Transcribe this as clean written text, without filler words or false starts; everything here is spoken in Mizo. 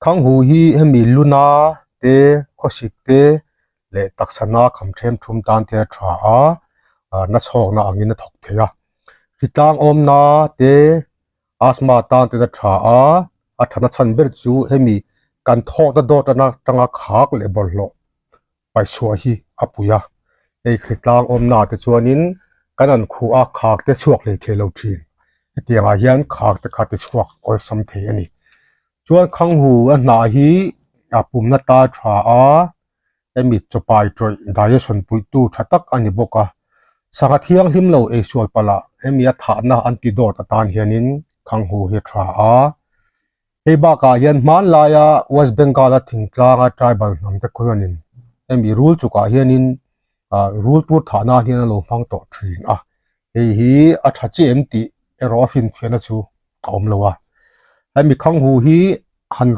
Khanghu hi hemi luna te khawsik te leh taksa na kham then thum tan te a tha a ah na chhawkna angin a thawk thei a hritlang awmna te asthma tan ten a tha a a thana chhan ber chu hemi kan thawkna dawt atanga khak leh bawlhhlawh paihchhuah hi a pui a hei hritlang awmna ah te chuanin kan an khuh a khak te chhuak hlei thei lo thin hetiang ah hian khak te kha ti chhuak awlsam thei a ni chuan khanghu a hnah hi a pumna ta tha a hemi chawpai tawih digestion puihtu tha tak a ni bawk a sangha thianghlim lo eisual palh ah hemi a thahna antidote atan hianin khanghu hi a tha a. Hei bakah hian hmanlaia West Bengal a thingtlanga tribal hnam te khuanin hemi rul chukah hianin ah rul tur thah nan hian a lo hmang tawh thin a hei hi a tha chiah em tih erawh a finfiahna chu a awm lo a hemi khanghu hi han.